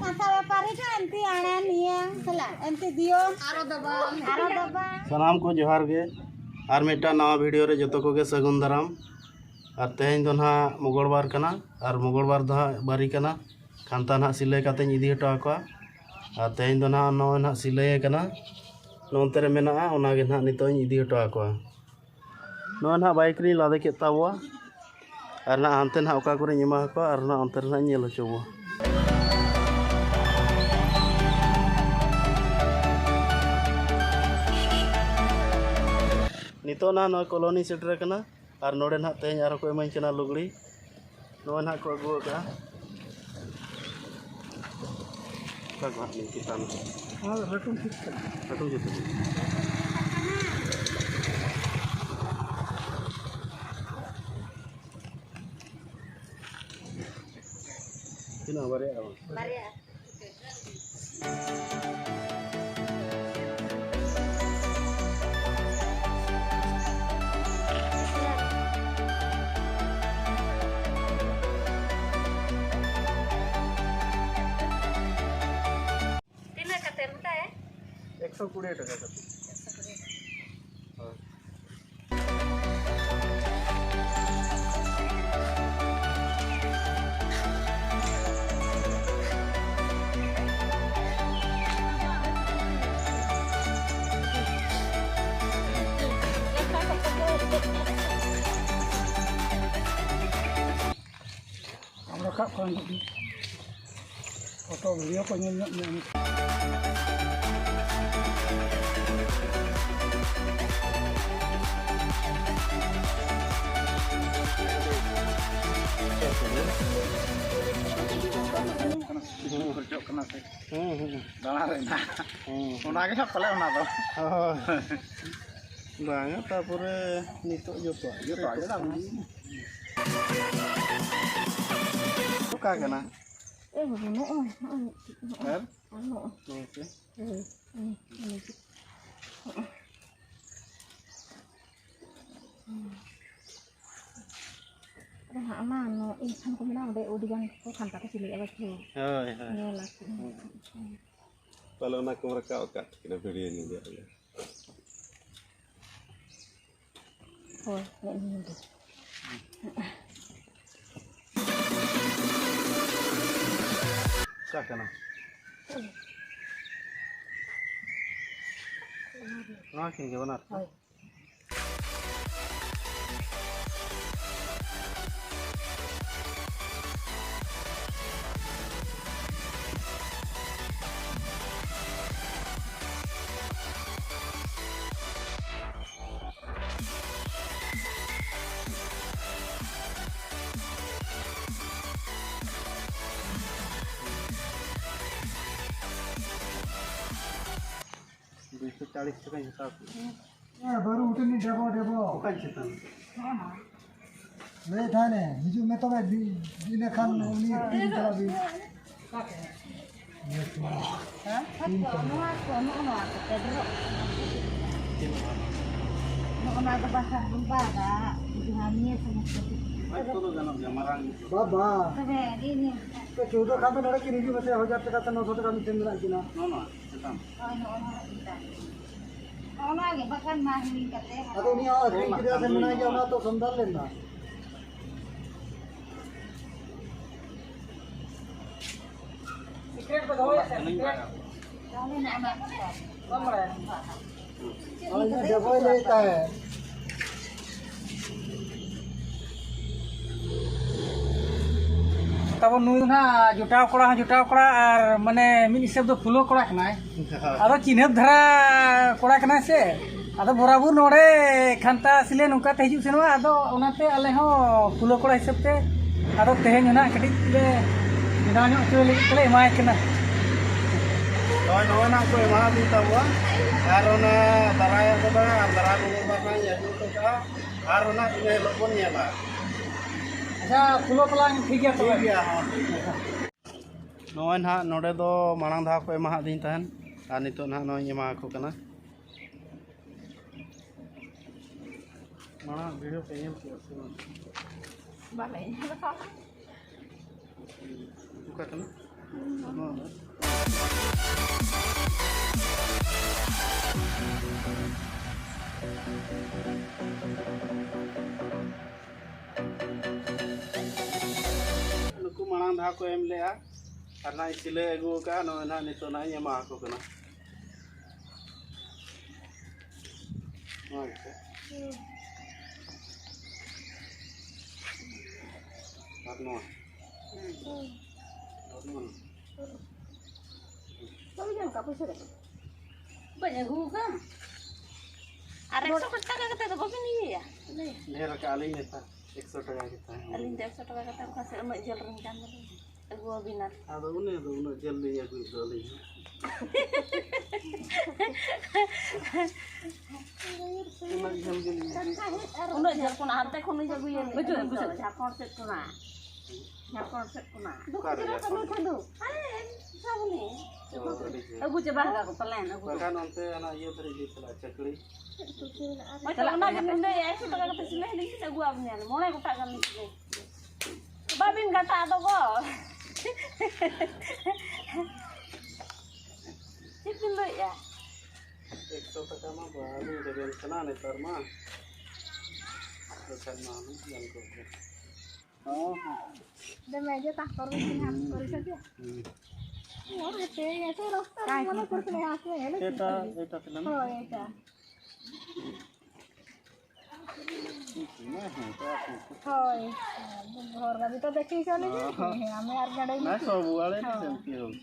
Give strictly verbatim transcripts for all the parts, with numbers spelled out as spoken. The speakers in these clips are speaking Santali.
ᱠᱟᱛᱷᱟ ᱵᱮᱯᱟᱨᱤ ᱫᱚ ᱮᱱᱛᱮ ᱟᱬᱮ ᱱᱤᱭᱟᱹ ᱥᱟᱞᱟᱜ ᱮᱱᱛᱮ ᱫᱤᱭᱚ ᱟᱨᱚ ᱫᱚ ᱵᱟᱝ᱾ ᱟᱨᱚ ᱫᱚ ᱵᱟᱝ᱾ ᱥᱟᱱᱟᱢ ᱠᱚ ᱡᱚᱦᱟᱨ ᱜᱮ᱾ ᱟᱨ ᱢᱤᱫᱴᱟᱝ ᱱᱟᱣᱟ ᱵᱷᱤᱰᱤᱭᱳ ᱨᱮ ᱡᱚᱛᱚ ᱠᱚᱜᱮ ᱥᱟᱹᱜᱩᱱ ᱫᱟᱨᱟᱢ᱾ ᱟᱨ ᱛᱮᱦᱮᱧ ᱫᱚ ᱱᱟᱦᱟᱜ ᱢᱚᱝᱜᱚᱞᱵᱟᱨ ᱠᱟᱱᱟ, ᱟᱨ ᱢᱚᱝᱜᱚᱞᱵᱟᱨ ᱫᱚ ᱦᱟᱸᱜ ᱵᱟᱹᱨᱤ ᱠᱟᱱᱟ᱾ ᱠᱷᱟᱱᱛᱟ ᱱᱟᱦᱟᱜ ᱥᱤᱞᱟᱹᱭ ᱠᱟᱛᱮᱧ ᱤᱫᱤ ᱦᱚᱴᱚ ᱟᱠᱚᱣᱟ᱾ ᱟᱨ ᱛᱮᱦᱮᱧ ᱫᱚ ᱱᱟᱦᱟᱜ ᱱᱚᱜᱼᱚᱭ ᱱᱟᱦᱟᱜ ᱥᱤᱞᱟᱹᱭ ᱟᱠᱟᱱᱟ, ᱱᱚᱱᱛᱮ ᱨᱮ ᱢᱮᱱᱟᱜᱼᱟ, ᱚᱱᱟ ᱜᱮ ᱱᱟᱦᱟᱜ ᱱᱤᱛᱚᱜ ᱤᱧ ᱤᱫᱤ ᱦᱚᱴᱚ ᱟᱠᱚᱣᱟ᱾ ᱱᱚᱣᱟ ᱱᱟᱦᱟᱜ ᱵᱟᱭᱤᱠ ᱨᱤᱧ ᱞᱟᱫᱮ ᱠᱮᱫ ᱛᱟᱵᱚᱣᱟ, ᱟᱨ ᱱᱟᱦᱟᱜ ᱦᱟᱱᱛᱮ ᱱᱟᱦᱟᱜ ᱚᱠᱟ ᱠᱚᱨᱮᱧ ᱮᱢᱟ ᱠᱚᱣᱟ, ᱟᱨ ᱱᱟᱦᱟᱜ ᱚᱱᱛᱮ ᱨᱮ ᱱᱟᱦᱟᱜ ᱤᱧ ᱧᱮᱞ ᱦᱚᱪᱚ ᱠᱚᱣᱟ᱾ ᱱᱤᱛᱚᱜ ᱱᱟᱦᱟᱜ ᱱᱚᱣᱟ ᱠᱚᱞᱚᱱᱤ ᱥᱮᱴᱮᱨ ᱟᱠᱟᱱᱟ, ᱟᱨ ᱱᱚᱰᱮ ᱱᱟᱦᱟᱜ ᱛᱮᱦᱮᱧ ᱟᱨᱦᱚᱸ ᱠᱚ ᱤᱢᱟᱹᱧ ᱠᱟᱱᱟ ᱞᱩᱜᱽᱲᱤ᱾ ᱱᱚᱣᱟ ᱱᱟᱦᱟᱜ ᱠᱚ ᱟᱹᱜᱩ ᱟᱠᱟᱫᱼᱟ᱾ ᱚᱠᱟ ᱠᱚ ᱦᱟᱸᱜ ᱞᱤᱧ ᱪᱮᱛᱟᱱ? ᱚᱱᱟ ᱫᱚ ᱞᱟᱹᱴᱩᱢ ᱴᱷᱤᱠ ᱠᱟᱱᱟ᱾ ᱞᱟᱹᱴᱩᱢ ᱡᱩᱛ ᱠᱟᱱᱟ᱾ ᱛᱤᱱᱟᱹᱜ ᱵᱟᱨᱭᱟ ᱠᱟᱱᱟ? ᱵᱟᱨᱭᱟ᱾ ᱛᱤᱱᱟᱹᱜ ᱠᱟᱛᱮ ᱢᱮᱛᱟᱭᱟ? ᱮᱠᱥᱚ ᱠᱩᱲᱤ ᱴᱟᱠᱟ ᱠᱟᱛᱮ᱾ ᱮᱠᱥᱚ ᱠᱩᱲᱤ ᱴᱟᱠᱟ᱾ ᱦᱳᱭ᱾ ᱟᱢ ᱨᱟᱠᱟᱵ ᱠᱟᱱ ᱜᱮ᱾ ᱯᱷᱳᱴᱳ ᱵᱷᱤᱰᱤᱭᱳ ᱠᱚ ᱧᱮᱞ ᱧᱚᱜ ᱢᱮ᱾ ᱠᱷᱚᱨᱪᱚᱜ ᱠᱟᱱᱟ ᱥᱮ? ᱦᱩᱸ, ᱦᱩᱸ᱾ ᱫᱟᱬᱟ ᱨᱮᱱᱟᱜ᱾ ᱦᱩᱸ᱾ ᱚᱱᱟ ᱜᱮ ᱦᱟᱸᱜ ᱯᱟᱞᱮ ᱚᱱᱟ ᱫᱚ᱾ ᱦᱳᱭ᱾ ᱵᱟᱝᱟ, ᱛᱟᱯᱚᱨᱮ ᱱᱤᱛᱚᱜ ᱡᱚᱛᱚᱣᱟᱜ ᱜᱮ ᱡᱚᱛᱚᱣᱟᱜ ᱜᱮ ᱨᱮᱠᱚᱨᱰ ᱫᱟᱢ ᱠᱟᱱᱟ᱾ ᱜᱮ᱾ ᱚᱠᱟ ᱠᱟᱱᱟ? ᱮ ᱵᱟᱵᱟ, ᱱᱚᱜᱼᱚᱭ, ᱱᱚᱜᱼᱚᱭ, ᱟᱨ? ᱟᱨ ᱱᱚᱜᱼᱚᱭ᱾ ᱱᱚᱝᱠᱟ᱾ ᱦᱮᱸ, ᱦᱮᱸ, ᱦᱮᱸ᱾ ᱦᱟᱸᱜ ᱢᱟ ᱱᱚ-, ᱤᱧ ᱠᱷᱟᱱ ᱠᱚ ᱢᱮᱱᱟ ᱚᱸᱰᱮ ᱟᱹᱰᱤ ᱜᱟᱱ ᱠᱚ ᱠᱷᱟᱱ ᱛᱟᱠᱚ ᱥᱤᱞᱟᱹᱭ ᱟᱵᱟᱨ ᱪᱮᱫ ᱦᱳᱭ, ᱦᱳᱭ᱾ ᱧᱮᱞ ᱟᱠᱚ᱾ ᱦᱩᱸ᱾ ᱯᱟᱞᱮ ᱚᱱᱟ ᱠᱚᱢ ᱨᱟᱠᱟᱵ ᱟᱠᱟᱫ ᱠᱤᱱᱟ ᱵᱷᱤᱰᱤᱭᱳ ᱧᱮᱞ ᱨᱮᱭᱟᱜ ᱜᱮ᱾ ᱦᱳᱭ, ᱱᱮᱜᱼᱮ ᱱᱤᱭᱟᱹ ᱜᱮ᱾ ᱪᱟᱜ ᱠᱟᱱᱟ᱾ ᱱᱚᱣᱟ ᱠᱤᱱ ᱜᱮ ᱵᱟᱱᱟᱨ᱾ ᱦᱳᱭ᱾ ᱫᱩᱭᱥᱚ ᱪᱟᱞᱤᱥ ᱴᱟᱠᱟᱧ ᱦᱟᱛᱟᱣ ᱠᱮᱫᱟ᱾ ᱦᱮᱸ, ᱵᱟᱹᱨᱩ ᱩᱴᱷᱟᱹᱱᱤᱡ ᱰᱮᱵᱚ, ᱰᱮᱵᱚ᱾ ᱚᱠᱟᱧ ᱪᱮᱛᱟᱱ? ᱞᱟᱹᱭᱮᱫ ᱛᱟᱦᱮᱱᱮ, ᱦᱤᱡᱩᱜ ᱢᱮ ᱛᱚᱵᱮ, ᱤᱱᱟᱹ ᱠᱷᱟᱱ ᱩᱱᱤ ᱤᱫᱤ ᱪᱟᱞᱟᱜ ᱵᱤᱱ᱾ ᱦᱮᱸ? ᱱᱚᱣᱟ ᱠᱚ, ᱱᱚᱜᱼᱚ ᱱᱚᱣᱟ ᱠᱚ, ᱯᱮᱰᱨᱚᱜ ᱠᱟᱱᱟ᱾ ᱱᱚᱜᱼᱚ ᱱᱚᱣᱟ ᱫᱚ ᱵᱟᱝᱠᱷᱟᱱ ᱵᱚᱱ ᱵᱟᱜᱟ, ᱡᱟᱦᱟᱸ ᱱᱤᱭᱟᱹ ᱥᱚᱢᱚᱥᱛᱟ ᱫᱚ᱾ ᱦᱳᱭ, ᱛᱚ ᱫᱚ ᱜᱟᱱᱚᱜ ᱜᱮᱭᱟ, ᱢᱟᱨᱟᱝ ᱜᱮ᱾ ᱵᱟᱵᱟ᱾ ᱛᱚᱵᱮ, ᱤᱧ ᱛᱚ ᱪᱳᱫᱚ ᱠᱷᱟᱱ ᱫᱚ ᱱᱚᱰᱮ ᱠᱤᱱ ᱦᱤᱡᱩᱜ ᱢᱮᱥᱮ, ᱦᱟᱡᱟᱨ ᱴᱟᱠᱟ ᱥᱮ ᱱᱚᱥᱚ ᱴᱟᱠᱟ ᱢᱤᱫᱴᱮᱱ ᱢᱮᱱᱟᱜ ᱠᱤᱱᱟ᱾ ᱱᱚᱜᱼᱚ ᱱᱚᱣᱟ ᱪᱮᱛᱟᱱ᱾ ᱦᱳᱭ, ᱱᱚᱜᱼᱚ ᱱᱚᱣᱟ ᱪᱮᱛᱟᱱ᱾ ᱱᱚᱜᱼᱚ ᱱᱚᱣᱟ ᱜᱮ, ᱵᱟᱠᱷᱟᱱ ᱢᱟ ᱦᱤᱲᱤᱧ ᱠᱟᱛᱮ᱾ ᱟᱫᱚ ᱩᱱᱤᱭᱟᱜ ᱟᱹᱠᱷᱨᱤᱧ ᱠᱮᱫᱮᱭᱟ ᱥᱮ ᱢᱮᱱᱟᱭ ᱜᱮᱭᱟ, ᱚᱱᱟ ᱛᱚ ᱥᱚᱱᱫᱷᱟᱱ ᱞᱮᱱᱟ᱾ ᱥᱤᱠᱨᱮᱴ ᱠᱚ ᱫᱚᱦᱚᱭᱟ ᱥᱮ? ᱥᱤᱠᱨᱮᱴ? ᱛᱟᱦᱚᱞᱮ ᱱᱚᱜᱼᱚ ᱱᱚᱣᱟ ᱠᱚ᱾ ᱵᱟᱢ ᱵᱟᱲᱟᱭᱟ? ᱦᱳᱭ, ᱤᱧ ᱫᱚ ᱰᱮᱵᱚᱭ ᱞᱟᱹᱭ ᱛᱟᱦᱮᱸᱫ᱾ ᱛᱟᱵᱚᱱ ᱱᱩᱭ ᱫᱚ ᱱᱟᱦᱟᱜ ᱡᱚᱴᱟᱣ ᱠᱚᱲᱟ ᱦᱚᱸ ᱡᱚᱴᱟᱣ ᱠᱚᱲᱟ, ᱟᱨ ᱢᱟᱱᱮ ᱢᱤᱫ ᱦᱤᱥᱟᱹᱵ ᱫᱚ ᱯᱷᱩᱞᱳ ᱠᱚᱲᱟ ᱠᱟᱱᱟᱭ᱾ ᱟᱫᱚ ᱪᱤᱱᱦᱟᱹᱯ ᱫᱷᱟᱨᱟ ᱠᱚᱲᱟ ᱠᱟᱱᱟᱭ ᱥᱮ, ᱟᱫᱚ ᱵᱚᱨᱟᱵᱚᱨ ᱱᱚᱰᱮ ᱠᱷᱟᱱᱛᱟ ᱥᱤᱞᱟᱹ ᱱᱚᱝᱠᱟ ᱛᱮ ᱦᱤᱡᱩᱜ ᱥᱮᱱᱚᱜᱼᱟ᱾ ᱟᱫᱚ ᱚᱱᱟᱛᱮ ᱟᱞᱮ ᱦᱚᱸ ᱯᱷᱩᱞᱳ ᱠᱚᱲᱟ ᱦᱤᱥᱟᱹᱵ ᱛᱮ, ᱟᱫᱚ ᱛᱮᱦᱮᱧ ᱦᱚᱸ ᱱᱟᱦᱟᱜ ᱠᱟᱹᱴᱤᱡ ᱞᱮ ᱵᱮᱱᱟᱣ ᱧᱚᱜ ᱦᱚᱪᱚᱭ ᱞᱟᱹᱜᱤᱫ ᱛᱮᱞᱮ ᱮᱢᱟᱭ ᱠᱟᱱᱟ᱾ ᱦᱳᱭ, ᱱᱚᱜᱼᱚᱭ ᱱᱟᱦᱟᱜ ᱠᱚ ᱮᱢᱟᱣᱟᱫᱤᱧ ᱛᱟᱵᱚᱣᱟ, ᱟᱨ ᱚᱱᱟ ᱫᱟᱨᱟᱭ ᱠᱚᱫᱚ ᱟᱨ ᱫᱟᱨᱟᱭ ᱵᱚᱸᱜᱟ ᱱᱟᱦᱟᱜ ᱤᱧ ᱟᱹᱜᱩ ᱦᱚᱴᱚ ᱠᱟᱜᱼᱟ, ᱟᱨ ᱚᱱᱟ ᱤᱱᱟᱹ ᱦᱤᱞᱳᱜ ᱵᱚᱱ ᱧᱮᱞᱟ᱾ ᱟᱪᱪᱷᱟ, ᱯᱷᱩᱞᱳ ᱛᱟᱞᱟᱝ ᱴᱷᱤᱠ ᱜᱮᱭᱟ ᱛᱚᱵᱮ᱾ ᱴᱷᱤᱠ ᱜᱮᱭᱟ, ᱦᱚᱸ, ᱴᱷᱤᱠ ᱜᱮᱭᱟ᱾ ᱱᱚᱜᱼᱚᱭ ᱱᱟᱦᱟᱜ ᱱᱚᱰᱮ ᱫᱚ ᱢᱟᱲᱟᱝ ᱫᱷᱟᱣ ᱠᱚ ᱮᱢᱟᱦᱟᱫᱤᱧ ᱛᱟᱦᱮᱱ, ᱟᱨ ᱱᱤᱛᱚᱜ ᱱᱟᱦᱟᱜ ᱱᱚᱜᱼᱚᱭ ᱤᱧ ᱮᱢᱟ ᱟᱠᱚ ᱠᱟᱱᱟ᱾ ᱢᱟᱲᱟᱝ ᱵᱷᱤᱰᱤᱭᱳ ᱯᱮ ᱧᱮᱞ ᱠᱮᱫᱟ ᱥᱮ ᱵᱟᱝ? ᱵᱟᱞᱮ ᱧᱮᱞ ᱟᱠᱟᱫᱟ᱾ ᱚᱠᱟ ᱠᱟᱱᱟ? ᱱᱚᱣᱟ ᱫᱚ᱾ ᱱᱩᱠᱩ ᱢᱟᱲᱟᱝ ᱫᱷᱟᱣ ᱠᱚ ᱮᱢ ᱞᱮᱜᱼᱟ, ᱟᱨ ᱱᱟᱜ ᱤᱧ ᱥᱤᱞᱟᱹᱭ ᱟᱹᱜᱩ ᱟᱠᱟᱫᱼᱟ, ᱱᱚᱜᱼᱚᱭ ᱱᱟᱜ ᱱᱤᱛᱚᱜ ᱱᱟᱜ ᱤᱧ ᱮᱢᱟ ᱟᱠᱚ ᱠᱟᱱᱟ᱾ ᱱᱚᱣᱟ ᱜᱮᱥᱮ? ᱟᱨ ᱱᱚᱣᱟ? ᱟᱨ ᱱᱚᱣᱟ? ᱵᱟᱹᱧ ᱟᱹᱜᱩ ᱟᱠᱟᱫ᱾ ᱟᱨ ᱮᱠᱥᱚ ᱴᱟᱠᱟ ᱠᱟᱛᱮ ᱫᱚ ᱵᱟᱵᱤᱱ ᱤᱭᱟᱹᱭᱟ? ᱰᱷᱮᱨ ᱟᱠᱟᱫ ᱟᱹᱞᱤᱧ ᱱᱮᱛᱟᱨ, ᱮᱠᱥᱚ ᱴᱟᱠᱟ ᱠᱟᱛᱮ᱾ ᱟᱹᱞᱤᱧ ᱫᱚ ᱮᱠᱥᱚ ᱴᱟᱠᱟ ᱠᱟᱛᱮ ᱚᱠᱟ ᱥᱮᱫ ᱩᱱᱟᱹᱜ ᱡᱷᱟᱹᱞ ᱨᱮᱱ ᱠᱟᱱ ᱫᱚᱞᱤᱧ ᱟᱹᱜᱩ ᱟᱹᱵᱤᱱᱟ᱾ ᱟᱫᱚ ᱩᱱᱤ ᱫᱚ ᱩᱱᱟᱹᱜ ᱡᱷᱟᱹᱞ ᱞᱤᱧ ᱟᱹᱜᱩᱭᱮᱫ ᱫᱚ ᱟᱹᱞᱤᱧ ᱦᱚᱸ᱾ ᱩᱱᱟᱹᱜ ᱡᱷᱟᱹᱞ ᱜᱮᱞᱤᱧ ᱟᱹᱜᱩᱭᱮᱫ ᱫᱚ᱾ ᱩᱱᱟᱹᱜ ᱡᱷᱟᱹᱞ ᱠᱷᱚᱱᱟᱜ ᱦᱟᱱᱛᱮ ᱠᱷᱚᱱ ᱞᱤᱧ ᱟᱹᱜᱩᱭᱟ᱾ ᱵᱩᱡᱷᱟᱹᱣ, ᱵᱩᱡᱷᱟᱹᱣ᱾ ᱡᱷᱟᱲᱠᱷᱚᱸᱰ ᱥᱮᱫ ᱠᱷᱚᱱᱟᱜ᱾ ᱡᱷᱟᱲᱠᱷᱚᱸᱰ ᱥᱮᱫ ᱠᱷᱚᱱᱟᱜ᱾ ᱚᱠᱟᱨᱮ ᱡᱷᱟᱲᱠᱷᱚᱸᱰ? ᱟᱹᱜᱩ ᱪᱟᱵᱟ ᱠᱟᱜ ᱠᱚ ᱯᱟᱞᱮᱱ, ᱟᱹᱜᱩ ᱵᱟᱠᱷᱟᱱ ᱚᱱᱛᱮ ᱚᱱᱟ ᱤᱭᱟᱹ ᱫᱷᱟᱹᱨᱤᱡ ᱞᱤᱧ ᱪᱟᱞᱟᱜᱼᱟ, ᱪᱟᱹᱠᱲᱤ᱾ ᱦᱳᱭ, ᱛᱟᱦᱞᱮ ᱚᱱᱟ ᱜᱮ ᱞᱤᱧ ᱞᱟᱹᱭᱮᱫᱼᱟ, ᱮᱠᱥᱚ ᱴᱟᱠᱟ ᱠᱟᱛᱮ ᱥᱤᱞᱟᱹᱭ ᱟᱹᱞᱤᱧ ᱵᱤᱱ, ᱟᱹᱜᱩ ᱟᱵᱤᱱᱟᱞᱮ, ᱢᱚᱬᱮ ᱜᱚᱴᱟᱝ ᱜᱟᱱ ᱞᱤᱧ ᱥᱤᱞᱟᱹᱭ᱾ ᱵᱟᱵᱤᱱ ᱜᱷᱟᱴᱟᱜ ᱫᱚ ᱜᱚ᱾ ᱪᱮᱫ ᱵᱤᱱ ᱞᱟᱹᱭᱮᱫᱼᱟ? ᱮᱠᱥᱚ ᱴᱟᱠᱟ ᱢᱟ ᱵᱟᱹᱞᱤᱧ ᱨᱮᱵᱮᱱ ᱠᱟᱱᱟ ᱱᱮᱛᱟᱨ ᱢᱟ᱾ ᱵᱟᱠᱷᱟᱱ ᱢᱟ ᱦᱩᱱᱟᱹᱝ ᱜᱟᱱ ᱠᱚᱜ ᱜᱮᱭᱟ᱾ ᱦᱚᱸ, ᱦᱚᱸ᱾ ᱫᱮᱢᱮ ᱡᱮ ᱛᱟᱦ ᱠᱚᱨᱮ ᱵᱤᱱ ᱦᱟᱛ ᱠᱚᱨᱮ ᱥᱮ ᱪᱮᱫ? ᱦᱩᱸ᱾ ᱦᱳᱭ, ᱦᱮᱸ, ᱦᱮᱸ, ᱥᱮ ᱨᱟᱥᱛᱟ ᱨᱮ ᱢᱟᱱᱮ ᱠᱚᱨᱮ ᱥᱮ ᱦᱟᱛ ᱢᱮ, ᱦᱮᱸ, ᱮᱴᱟ, ᱮᱴᱟ ᱯᱷᱤᱞᱢ? ᱦᱳᱭ, ᱮᱴᱟ᱾ ᱦᱳᱭ᱾ ᱦᱳᱭ, ᱜᱷᱚᱨ ᱜᱟᱹᱰᱤ ᱛᱚ ᱫᱮᱠᱷᱤ ᱪᱟᱞᱮ ᱜᱮ᱾ ᱦᱚᱸ᱾ ᱦᱮᱸ, ᱦᱮᱸ, ᱟᱢᱮ ᱟᱨ ᱜᱟᱰᱮ ᱱᱟ ᱢᱤᱫᱴᱤᱡ᱾ ᱥᱚᱵᱩ ᱟᱲᱮ ᱦᱳᱭ᱾ ᱥᱮᱢᱯᱤ ᱦᱚᱸ᱾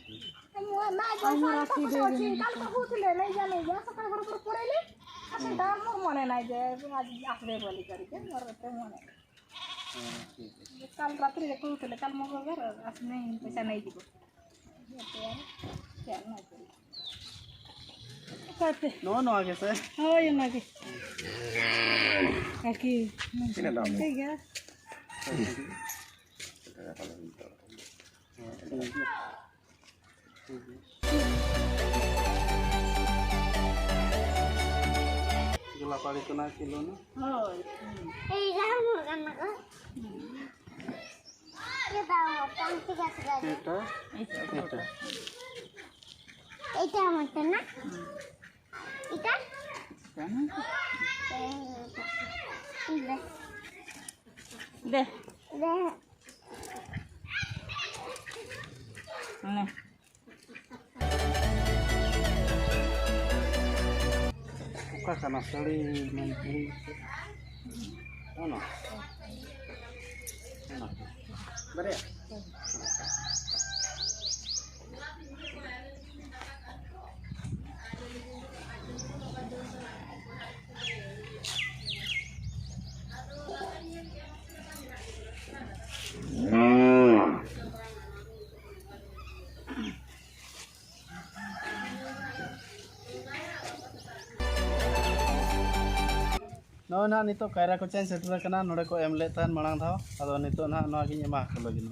ᱱᱚᱣᱟ ᱱᱟ ᱡᱚ ᱟᱭᱢᱟ ᱥᱟᱱ ᱨᱟᱥᱤ ᱛᱟᱠᱚ ᱫᱮ ᱫᱚ ᱜᱮ ᱪᱤᱱᱛᱟ ᱢᱮᱱᱟᱜ ᱠᱚ ᱠᱚᱣᱟ᱾ ᱦᱩᱭ ᱛᱤᱞᱮ, ᱱᱟᱭ ᱡᱟᱱᱮ ᱡᱟ ᱥᱚᱠᱟᱞ ᱜᱷᱚᱨ ᱯᱚᱨᱮ ᱯᱚᱨᱮ ᱞᱮ᱾ ᱟᱯᱮ ᱦᱩᱸ᱾ ᱰᱟᱨ ᱢᱚᱨ ᱢᱚᱱᱮ ᱱᱟᱭ ᱡᱮ ᱟᱡ ᱟᱥᱨᱮ ᱵᱚᱞᱤ ᱠᱟᱨᱤ ᱠᱮ, ᱢᱚᱨ ᱨᱮ ᱢᱚᱱᱮ᱾ ᱦᱮᱸ, ᱴᱷᱤᱠ ᱜᱮᱭᱟ᱾ ᱠᱟᱞ ᱨᱟᱛᱨᱤ ᱨᱮ ᱠᱚ ᱩᱛᱩ ᱞᱮ, ᱠᱟᱞ ᱢᱚᱜᱚᱞ ᱵᱟᱨ ᱟᱥ ᱱᱟᱭ ᱯᱚᱭᱥᱟ ᱱᱟᱭ ᱫᱤᱵᱚ᱾ ᱚᱠᱟᱛᱮ? ᱱᱚᱜᱼᱚ ᱱᱚᱣᱟ ᱜᱮᱥᱮ? ᱦᱳᱭ, ᱚᱱᱟᱜᱮ᱾ ᱟᱨᱠᱤ, ᱛᱤᱱᱟᱹᱜ ᱫᱟᱢ? ᱴᱷᱤᱠ ᱜᱮᱭᱟ᱾ ᱡᱚᱞᱟᱯᱟᱲᱤ ᱠᱷᱚᱱᱟᱜ ᱠᱤᱞᱳ ᱱᱟ? ᱦᱳᱭ᱾ ᱮᱭ ᱡᱟᱦᱟᱸ ᱢᱚᱨ ᱠᱟᱱᱟ ᱠᱚ᱾ এটা, এটা। এটা মটন না? এটা? কেন? দে। দে। দে। নে। ᱚᱠᱟ ᱠᱟᱱᱟ ᱥᱟᱹᱲᱤ ᱢᱮᱱᱛᱮ? ᱚᱱᱟ᱾ ᱚᱱᱟ᱾ ᱵᱟᱨᱭᱟ᱾ ᱱᱚᱜᱼᱚᱭ ᱱᱟᱦᱟᱜ ᱱᱤᱛᱚᱜ ᱠᱟᱭᱨᱟ ᱠᱚᱪᱟᱧ ᱥᱮᱴᱮᱨ ᱟᱠᱟᱱᱟ, ᱱᱚᱰᱮ ᱠᱚ ᱮᱢ ᱞᱮᱫ ᱛᱟᱦᱮᱱ ᱢᱟᱲᱟᱝ ᱫᱷᱟᱣ, ᱟᱫᱚ ᱱᱤᱛᱚᱜ ᱱᱟᱦᱟᱜ ᱱᱚᱣᱟ ᱜᱤᱧ ᱮᱢᱟ ᱠᱚ ᱞᱟᱹᱜᱤᱫ᱾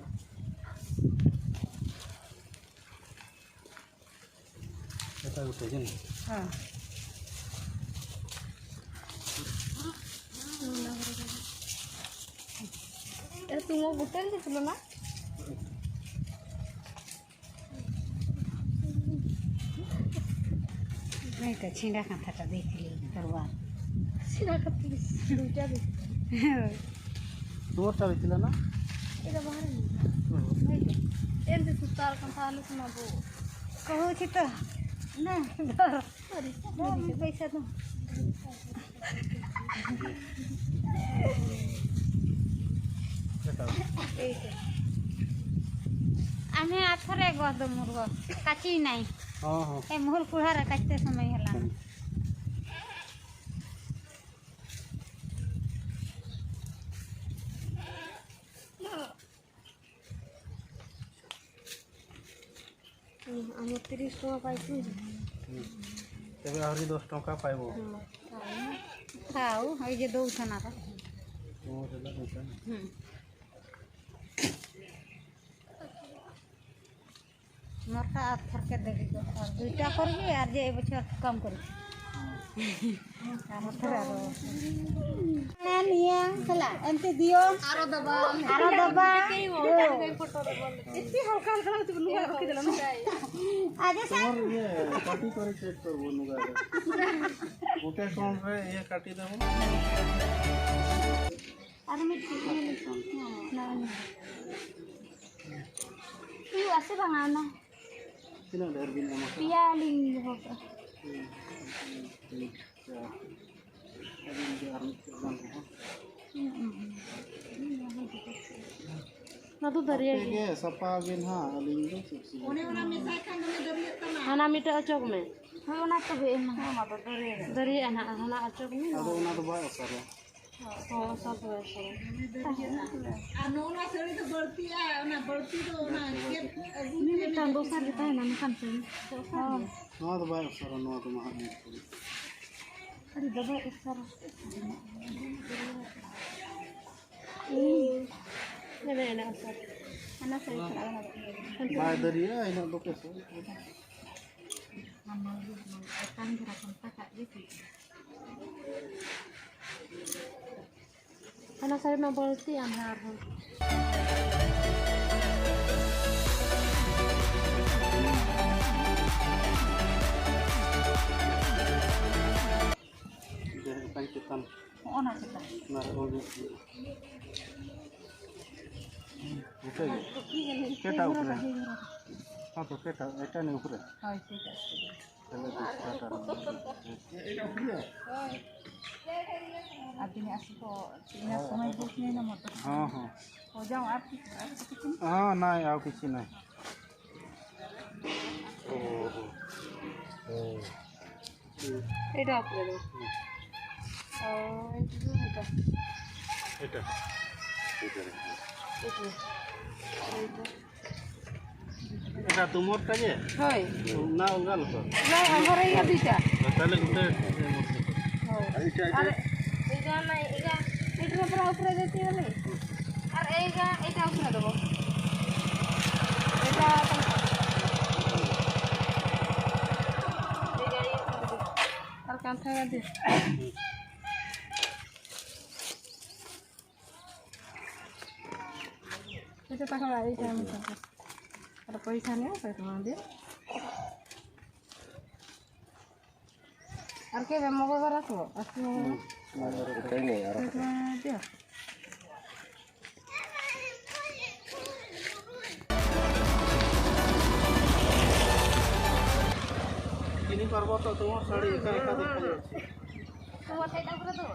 ᱮᱴᱟᱜ ᱜᱚᱴᱟ ᱡᱟᱹᱱᱤᱡ᱾ ᱦᱮᱸ᱾ ᱮ, ᱛᱩᱢᱟᱹ ᱜᱩᱴᱟᱹᱞ ᱜᱮ ᱛᱩᱞᱟᱹᱱᱟ᱾ ᱱᱤᱛᱚᱜ ᱪᱷᱤᱸᱰᱟ ᱠᱟᱛᱷᱟᱴᱟ ᱫᱮᱠᱷ ᱞᱤᱧ ᱯᱚᱨᱣᱟ᱾ ᱪᱷᱤᱸᱰᱟ ᱠᱟᱛᱷᱟ ᱫᱩᱭᱴᱟ ᱫᱮᱠᱷ᱾ ᱦᱳᱭ᱾ ᱫᱩᱣᱟᱨ ᱪᱟᱵᱤ ᱛᱤᱞᱟᱹᱱᱟ? ᱮᱫᱟ ᱵᱟᱦᱨᱮ ᱢᱮᱱᱟᱜᱼᱟ᱾ ᱦᱳᱭ᱾ ᱮᱱ ᱫᱚ ᱥᱩᱛᱟᱨ ᱠᱟᱱ ᱛᱟᱦᱞᱮ ᱠᱷᱚᱱ ᱟᱵᱚ᱾ ᱠᱚᱦᱚᱸ ᱪᱮᱛᱟ᱾ ᱱᱟ, ᱫᱚᱨ᱾ ᱫᱚᱨ ᱯᱚᱭᱥᱟ ᱫᱚ᱾ ᱟᱢᱮ ᱟᱛᱷᱚᱨᱮ ᱜᱚᱫ ᱢᱩᱨᱜᱚ ᱠᱟᱪᱤ ᱱᱟᱭ᱾ ᱦᱚᱸ, ᱦᱚᱸ᱾ ᱮ ᱢᱩᱦᱩᱞ ᱠᱩᱲᱦᱟᱨᱮ ᱠᱟᱪᱛᱮ ᱥᱚᱢᱚᱭ ᱦᱮᱞᱟᱝ᱾ ᱦᱩᱸ᱾ ᱦᱩᱸ, ᱟᱢ ᱛᱤᱨᱤᱥ ᱴᱟᱠᱟ ᱯᱟᱭ ᱠᱚ᱾ ᱦᱩᱸ᱾ ᱛᱚᱵᱮ ᱟᱹᱣᱨᱤ ᱫᱚᱥ ᱴᱟᱠᱟ ᱯᱟᱭᱵᱚ᱾ ᱦᱩᱸ᱾ ᱠᱷᱟᱣ, ᱦᱳᱭ ᱡᱮ ᱫᱚ ᱩᱴᱷᱟᱹᱱᱟ ᱨᱮ᱾ ᱦᱩᱸ᱾ ᱢᱚᱨᱠᱟ ᱟᱨ ᱯᱷᱚᱨᱠᱮ ᱫᱟᱹᱵᱤ ᱫᱚ ᱟᱨ ᱫᱩᱭᱴᱟ ᱠᱚᱨᱮ ᱜᱮ ᱟᱨ ᱡᱮ ᱮ ᱵᱚᱪᱷᱚᱨ ᱠᱟᱢ ᱠᱚᱨᱮ᱾ ᱱᱤᱭᱟᱹ ᱥᱟᱞᱟᱜ ᱮᱱᱛᱮ ᱫᱤᱭᱚ᱾ ᱟᱨᱚ ᱫᱚ ᱵᱟᱝ᱾ ᱟᱨᱚ ᱫᱚ ᱵᱟᱝ᱾ ᱮᱛᱤ ᱦᱟᱞᱠᱟ ᱦᱟᱞᱠᱟ ᱞᱟᱜ ᱛᱮ ᱱᱩᱭᱟ ᱨᱚᱠᱷᱮ ᱫᱮᱞᱟ ᱱᱩᱭᱟ᱾ ᱟᱡᱮ ᱥᱮ ᱛᱚᱢᱟᱨ ᱤᱭᱟᱹ ᱠᱟᱹᱴᱤ ᱠᱚᱨᱮ ᱪᱮᱠ ᱠᱚᱨᱵᱚ ᱱᱩᱭᱟ᱾ ᱳᱠᱮ ᱠᱚᱢ ᱨᱮ ᱤᱭᱟᱹ ᱠᱟᱹᱴᱤ ᱫᱮᱵᱚ᱾ ᱟᱨ ᱢᱤᱫ ᱴᱤᱡ ᱧᱮᱞ ᱦᱩᱭᱩᱜᱼᱟ ᱥᱮ ᱵᱟᱝᱟ ᱚᱱᱟ? ᱛᱤᱱᱟᱹᱜ ᱰᱷᱮᱨ ᱵᱤᱱ ᱮᱢᱟ ᱠᱚᱣᱟ? ᱯᱮᱭᱟ ᱞᱤᱧ ᱫᱚᱦᱚ ᱠᱟᱜᱼᱟ᱾ ᱦᱩᱸ, ᱦᱩᱸ, ᱦᱩᱸ, ᱪᱟᱨ᱾ ᱟᱹᱞᱤᱧ ᱜᱮ ᱟᱨ ᱢᱤᱫᱴᱮᱡ ᱜᱟᱱ ᱨᱮᱦᱚᱸ᱾ ᱦᱩᱸ, ᱦᱩᱸ, ᱦᱩᱸ᱾ ᱚᱱᱟ ᱫᱚ ᱫᱟᱨᱭᱟ ᱟᱯᱮ ᱜᱮ᱾ ᱜᱮ ᱥᱟᱯᱷᱟ ᱵᱤᱱ ᱦᱟᱸᱜ, ᱟᱹᱞᱤᱧ ᱫᱚ ᱪᱮᱫ ᱪᱚ ᱚᱱᱮ ᱚᱱᱟ ᱢᱮᱥᱟᱭ ᱠᱷᱟᱱ ᱫᱚᱢᱮ ᱫᱟᱹᱨᱭᱟᱹᱜ ᱛᱟᱢᱟ᱾ ᱦᱟᱱᱟ ᱢᱤᱫᱴᱮᱡ ᱚᱪᱚᱜ ᱢᱮ᱾ ᱦᱳᱭ, ᱚᱱᱟ ᱛᱚᱵᱮ ᱮᱢᱟ᱾ ᱫᱟᱨᱭᱟᱜᱼᱟ ᱱᱟᱦᱟᱜ, ᱦᱟᱱᱟ ᱚᱪᱚᱜ ᱢᱮ᱾ ᱟᱫᱚ ᱚᱱᱟ ᱫᱚ ᱵᱟᱭ ᱚᱥᱚᱨᱟ᱾ ᱦᱚᱸ, ᱥᱟᱵ ᱦᱚᱸ, ᱥᱟᱵ᱾ ᱟᱨ ᱱᱚᱜᱼᱚ ᱱᱚᱣᱟ ᱥᱟᱹᱲᱤ ᱫᱚ ᱵᱟᱹᱲᱛᱤᱜᱼᱟ, ᱚᱱᱟ ᱵᱟᱹᱲᱛᱤ ᱫᱚ ᱚᱱᱟ ᱜᱮᱫ ᱟᱹᱜᱩ ᱩᱱᱤ ᱢᱤᱫᱴᱟᱝ ᱫᱚᱥᱟᱨ ᱜᱮ ᱛᱟᱦᱮᱱᱟ, ᱢᱮᱱᱠᱷᱟᱱ ᱥᱟᱹᱲᱤ ᱫᱚᱥᱟᱨ ᱜᱮ᱾ ᱱᱚᱣᱟ ᱫᱚ ᱵᱟᱭ ᱚᱥᱚᱨᱟ, ᱱᱚᱣᱟ ᱫᱚ ᱢᱟᱦᱟᱜ ᱧᱮᱞ ᱠᱚᱢ᱾ ᱟᱹᱰᱤ ᱫᱚ ᱵᱟᱭ ᱚᱥᱚᱨᱟ᱾ ᱦᱩᱸ᱾ ᱮᱱᱮ, ᱮᱱᱮ ᱚᱥᱚᱨ᱾ ᱦᱟᱱᱟ ᱥᱟᱹᱲᱤ ᱠᱷᱚᱱᱟᱜ ᱚᱱᱟ ᱫᱚ᱾ ᱵᱟᱭ ᱫᱟᱲᱮᱭᱟᱜᱼᱟ, ᱤᱱᱟᱹᱜ ᱫᱚ ᱯᱮᱥᱮ᱾ ᱦᱟᱢᱟᱞ ᱜᱮ ᱦᱟᱢᱟᱞ, ᱮᱠᱟᱱ ᱫᱷᱟᱨᱟ ᱠᱷᱚᱱ ᱛᱟᱠᱟᱜ ᱜᱮ ᱴᱷᱤᱠ᱾ ᱦᱟᱱᱟ ᱥᱟᱹᱲᱤ ᱢᱟ ᱵᱟᱹᱲᱛᱤ ᱟᱱ ᱟᱨᱦᱚᱸ᱾ ᱡᱟᱦᱟᱸ ᱮᱠᱟᱱ ᱪᱮᱛᱟᱱ᱾ ᱦᱚᱸᱜᱼᱚ ᱱᱟ ᱪᱮᱛᱟᱱ᱾ ᱚᱱᱟ ᱨᱮ ᱚᱞ ᱧᱚᱜ ᱦᱩᱭᱩᱜᱼᱟ᱾ ᱚᱱᱠᱟ ᱜᱮ? ᱯᱮᱴᱟ ᱩᱯᱨᱮ᱾ ᱦᱚᱸ ᱛᱚ, ᱯᱮᱴᱟ, ᱮᱴᱟ ᱱᱤ ᱩᱯᱨᱮ᱾ ᱦᱳᱭ, ᱴᱷᱤᱠ ᱟᱪᱷᱮ᱾ ᱛᱟᱦᱞᱮ ᱫᱚ ᱯᱮᱴᱟ ᱨᱮ᱾ ᱟᱹᱵᱤᱱᱟᱜ ᱟᱥᱤ ᱠᱚ, ᱤᱱᱟᱹ ᱥᱚᱢᱚᱭ ᱵᱩᱡᱽ ᱧᱟᱢᱚᱜ ᱫᱚ᱾ ᱦᱚᱸ, ᱦᱚᱸ᱾ ᱦᱚᱸ, ᱡᱟᱣ ᱟᱨ ᱠᱤᱪᱷᱩ, ᱟᱨ ᱠᱤᱪᱷᱩ᱾ ᱦᱚᱸ, ᱱᱟᱭ, ᱟᱨ ᱠᱤᱪᱷᱩ ᱱᱟᱭ᱾ ᱦᱚᱸ, ᱦᱚᱸ᱾ এটা আপনারও। হুম। ও, এটা তো এটা। এটা। এটা। এটা। এটা। এটা তোমারটা যে? হয়। না, অলগা লোক। না, আমার এই দুইটা। তাহলে ওটা হয়। এটা, এটা। আর এটা নাই, এটা, এটা পুরা উপরে যেতে হলে। আর এইটা, এটা উপরে দেবো। এটা, এটা এই উপরে দেবো। আর ᱟᱪᱪᱷᱟ, ᱛᱟᱦᱚᱞᱮ ᱮᱭ ᱴᱟᱭᱤᱢ ᱨᱮ᱾ ᱟᱨ ᱯᱚᱭᱥᱟ ᱱᱤᱭᱟᱹ ᱯᱚᱭᱥᱟ ᱢᱟ ᱫᱤ᱾ ᱟᱨ ᱠᱮ ᱢᱚᱜᱚ ᱵᱟᱨᱟ ᱠᱚ, ᱟᱨ ᱠᱮ ᱢᱚᱜᱚ ᱵᱟᱨᱟ? ᱮᱴᱟᱜ ᱱᱮᱭ, ᱟᱨ ᱯᱚᱭᱥᱟ ᱢᱟ ᱫᱤ᱾ চিনি পারবো তো তোমার শাড়ি একা একা দেখা যাচ্ছে। তোমার শাড়িটা উপরে দেবো?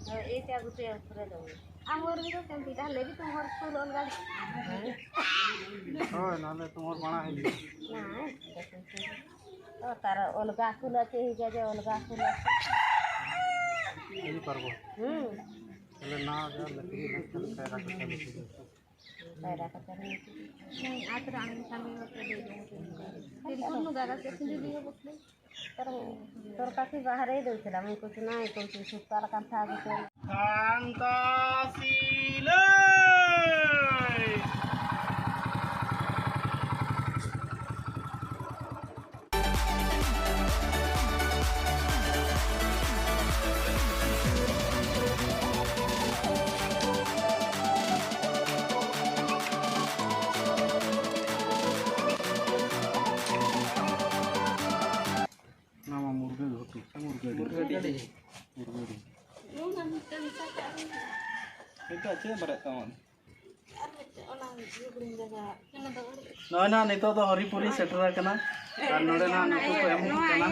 হ্যাঁ, এইটা উপরে, উপরে দেবো। আমার ভিতরে কেমন? তাহলে কি তোমার ফুল অলগা? হ্যাঁ, নাহলে তোমার বানা হয়ে যাবে। না, ও তার অলগা ফুল আছে, এই জায়গায় অলগা ফুল আছে। চিনি পারবো। হুম। তাহলে না, যা লেখি, না, তাহলে রাখো, তাহলে ঠিক আছে। ᱯᱟᱭᱨᱟ ᱠᱟᱛᱮ ᱨᱮ᱾ ᱦᱮᱸ, ᱟᱛ ᱨᱮ ᱟᱬᱜᱚ ᱠᱟᱹᱢᱤ ᱠᱟᱛᱮ ᱫᱚ ᱡᱚᱢ ᱠᱚ᱾ ᱛᱤᱞᱠᱩᱞ ᱱᱩᱜᱟ ᱠᱟᱛᱮ ᱥᱤᱸᱫᱩᱨ ᱫᱤᱭᱮ ᱵᱚᱥᱞᱮ᱾ ᱛᱚᱨ, ᱛᱚᱨ ᱠᱟᱹᱥᱤ ᱵᱟᱦᱨᱮ ᱫᱚ ᱪᱟᱞᱟᱜ ᱢᱮ, ᱠᱩᱪ ᱱᱟᱭ ᱠᱩᱪ ᱥᱩᱛᱟᱨ ᱠᱟᱱ ᱛᱷᱟ ᱠᱩᱪ᱾ ᱥᱟᱱᱛᱟ ᱥᱤᱞᱟᱹᱭ᱾ ᱱᱚᱣᱟ ᱢᱟ ᱢᱩᱨᱜᱟᱹ ᱜᱷᱩᱴᱩ, ᱢᱩᱨᱜᱟᱹ ᱰᱤ᱾ ᱢᱩᱨᱜᱟᱹ ᱰᱤ᱾ ᱢᱩᱨᱜᱟᱹ ᱰᱤ᱾ ᱱᱤᱛᱚᱜ ᱪᱮᱫ ᱵᱟᱨᱮᱫ ᱛᱟᱢᱟ? ᱱᱚᱜᱼᱚᱭ ᱱᱟ ᱱᱤᱛᱚᱜ ᱫᱚ ᱦᱚᱨᱤᱯᱩᱨᱤ ᱥᱮᱴᱮᱨ ᱟᱠᱟᱱᱟ᱾ ᱟᱨ ᱱᱚᱰᱮ ᱱᱟᱜ ᱱᱩᱠᱩ ᱠᱚ ᱮᱢᱚᱜ ᱠᱟᱱᱟ᱾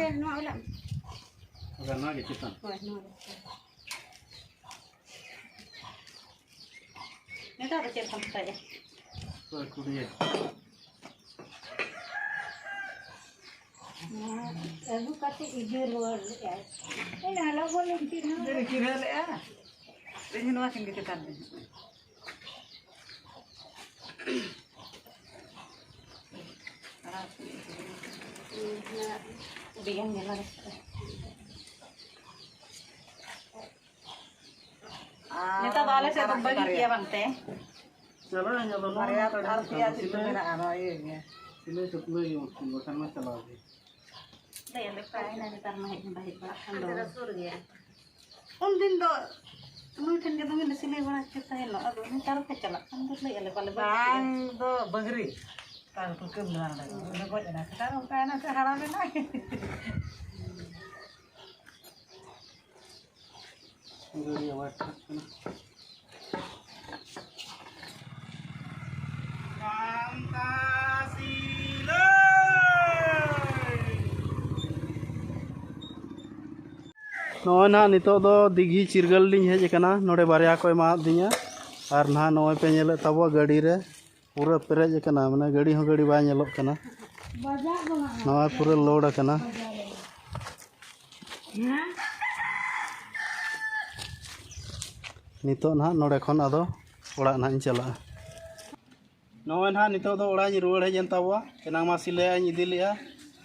ᱦᱳᱭ, ᱱᱚᱣᱟ ᱜᱮ ᱪᱮᱛᱟᱱ᱾ ᱱᱮᱛᱟᱨ ᱫᱚ ᱪᱮᱫ ᱞᱮᱠᱟᱢ ᱯᱷᱚᱴᱟᱭᱮᱫᱼᱟ? ᱦᱳᱭ, ᱠᱩᱲᱤᱭᱟᱹ᱾ ᱟᱹᱜᱩ ᱠᱟᱛᱮ ᱤᱫᱤ ᱨᱩᱣᱟᱹᱲ ᱞᱮᱫᱼᱟᱭ᱾ ᱤᱧ ᱦᱚᱸ ᱞᱚᱜᱚᱱ ᱤᱧ ᱪᱮᱫ ᱦᱚᱸ᱾ ᱪᱮᱫ ᱮ ᱪᱤᱨᱦᱟᱹ ᱞᱮᱫᱼᱟ? ᱤᱧ ᱱᱚᱣᱟ ᱠᱤᱱ ᱜᱮ ᱪᱮᱛᱟᱱ ᱨᱮ᱾ ᱟᱹᱰᱤ ᱜᱟᱱ ᱧᱮᱞᱚᱜ ᱠᱟᱱᱟ᱾ ᱱᱮᱛᱟᱨ ᱫᱚ ᱟᱞᱮ ᱥᱮᱫ ᱫᱚ ᱵᱟᱹᱞᱤ ᱜᱮᱭᱟ ᱵᱟᱝ ᱛᱮ? ᱪᱟᱞᱟᱜ ᱟᱹᱧ, ᱟᱫᱚ ᱱᱚᱣᱟ ᱵᱟᱨᱭᱟ ᱱᱚᱝᱠᱟ ᱟᱨ ᱯᱮᱭᱟ ᱥᱤᱞᱟᱹᱭ ᱪᱤᱞᱤ ᱢᱮᱱᱟᱜᱼᱟ, ᱱᱚᱣᱟ ᱤᱭᱟᱹ ᱜᱮ᱾ ᱥᱤᱞᱟᱹᱭ ᱥᱟᱹᱯᱞᱟᱹᱭ ᱦᱩᱭᱩᱜᱼᱟ, ᱵᱟᱠᱷᱟᱱ ᱢᱟ ᱪᱟᱞᱟᱣ ᱜᱮ᱾ ᱞᱟᱹᱭ ᱟᱞᱮ ᱯᱮ, ᱱᱮᱛᱟᱨ ᱢᱟ ᱦᱮᱡ ᱦᱚᱸ ᱵᱟᱭ ᱦᱮᱡ ᱵᱟᱲᱟᱜ ᱠᱟᱱ ᱫᱚ᱾ ᱩᱱ ᱫᱤᱱ ᱫᱚ ᱱᱩᱭ ᱴᱷᱮᱱ ᱜᱮ ᱫᱚᱢᱮ ᱞᱮ ᱥᱤᱞᱟᱹᱭ ᱵᱟᱲᱟ ᱦᱚᱪᱚ ᱛᱟᱦᱮᱱᱚᱜ, ᱟᱫᱚ ᱱᱮᱛᱟᱨ ᱯᱮ ᱪᱟᱞᱟᱜ ᱠᱷᱟᱱ ᱫᱚ ᱞᱟᱹᱭ ᱟᱞᱮ ᱵᱟᱞᱮ ᱵᱟᱲᱟᱭᱟ᱾ ᱵᱟᱝ ᱫᱚ ᱵᱟᱹᱜᱽᱨᱤ᱾ ᱛᱟᱨ ᱠᱚ ᱠᱟᱹᱢᱤ ᱵᱟᱝ ᱞᱟᱜᱟᱜᱼᱟ᱾ ᱩᱱᱤ ᱫᱚ ᱜᱚᱡ ᱮᱱᱟ᱾ ᱥᱮᱛᱟᱜ ᱨᱮ ᱚᱱᱠᱟ ᱮᱱᱟ ᱥᱮ ᱦᱟᱲᱟᱢ ᱮᱱᱟᱭ᱾ ᱜᱟᱹᱲᱤ ᱟᱵᱟᱨ ᱴᱷᱟᱜ ᱠᱟᱱᱟ᱾ ᱱᱚᱜᱼᱚᱭ ᱱᱟᱦᱟᱜ ᱱᱤᱛᱚᱜ ᱫᱚ ᱫᱤᱜᱷᱤ ᱪᱤᱨᱜᱟᱹᱞ ᱞᱤᱧ ᱦᱮᱡ ᱟᱠᱟᱱᱟ᱾ ᱱᱚᱰᱮ ᱵᱟᱨᱭᱟ ᱠᱚ ᱮᱢᱟᱫᱤᱧᱟ᱾ ᱟᱨ ᱱᱟᱦᱟᱜ ᱱᱚᱜᱼᱚᱭ ᱯᱮ ᱧᱮᱞᱮᱫ ᱛᱟᱵᱚᱣᱟ ᱜᱟᱹᱰᱤ ᱨᱮ ᱯᱩᱨᱟᱹ ᱯᱮᱨᱮᱡ ᱟᱠᱟᱱᱟ, ᱢᱟᱱᱮ ᱜᱟᱹᱰᱤ ᱦᱚᱸ ᱜᱟᱹᱰᱤ ᱵᱟᱭ ᱧᱮᱞᱚᱜ ᱠᱟᱱᱟ᱾ ᱱᱚᱣᱟ ᱯᱩᱨᱟᱹ ᱞᱳᱰ ᱟᱠᱟᱱᱟ᱾ ᱱᱤᱛᱚᱜ ᱱᱟᱦᱟᱜ ᱱᱚᱰᱮ ᱠᱷᱚᱱ ᱟᱫᱚ ᱚᱲᱟᱜ ᱱᱟᱦᱟᱜ ᱤᱧ ᱪᱟᱞᱟᱜᱼᱟ᱾ ᱱᱚᱜᱼᱚᱭ ᱱᱟᱦᱟᱜ ᱱᱤᱛᱚᱜ ᱫᱚ ᱚᱲᱟᱜ ᱤᱧ ᱨᱩᱣᱟᱹᱲ ᱦᱮᱡ ᱮᱱ ᱛᱟᱵᱚᱣᱟ᱾ ᱮᱱᱟᱝ ᱢᱟ ᱥᱤᱞᱟᱹᱭᱟᱜ ᱤᱧ ᱤᱫᱤ ᱞᱮᱜᱼᱟ,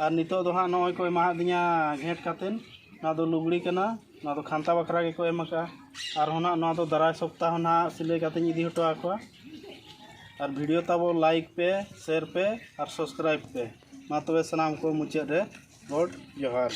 ᱟᱨ ᱱᱤᱛᱚᱜ ᱫᱚ ᱦᱟᱸᱜ ᱱᱚᱜᱼᱚᱭ ᱠᱚ ᱮᱢᱟᱫᱤᱧᱟ ᱜᱷᱮᱸᱴ ᱠᱟᱛᱮᱱ᱾ ᱱᱚᱣᱟ ᱫᱚ ᱞᱩᱜᱽᱲᱤ ᱠᱟᱱᱟ, ᱱᱚᱣᱟ ᱫᱚ ᱠᱷᱟᱱᱛᱟ ᱵᱟᱠᱷᱨᱟ ᱜᱮᱠᱚ ᱮᱢ ᱟᱠᱟᱫᱼᱟ᱾ ᱟᱨᱦᱚᱸ ᱱᱟᱦᱟᱜ ᱱᱚᱣᱟ ᱫᱚ ᱫᱟᱨᱟᱭ ᱥᱚᱯᱛᱟᱦᱚ ᱱᱟᱦᱟᱜ ᱥᱤᱞᱟᱹᱭ ᱠᱟᱛᱮᱧ ᱤᱫᱤ ᱦᱚᱴᱚ ᱟᱠᱚᱣᱟ᱾ ᱟᱨ ᱵᱷᱤᱰᱤᱭᱳ ᱛᱟᱵᱚ ᱞᱟᱭᱤᱠ ᱯᱮ, ᱥᱮᱭᱟᱨ ᱯᱮ ᱟᱨ ᱥᱟᱵᱥᱠᱨᱟᱭᱤᱵᱽ ᱯᱮ᱾ ᱢᱟ ᱛᱚᱵᱮ ᱥᱟᱱᱟᱢ ᱠᱚ ᱢᱩᱪᱟᱹᱫ ᱨᱮ ᱜᱚᱰ ᱡᱚᱦᱟᱨ᱾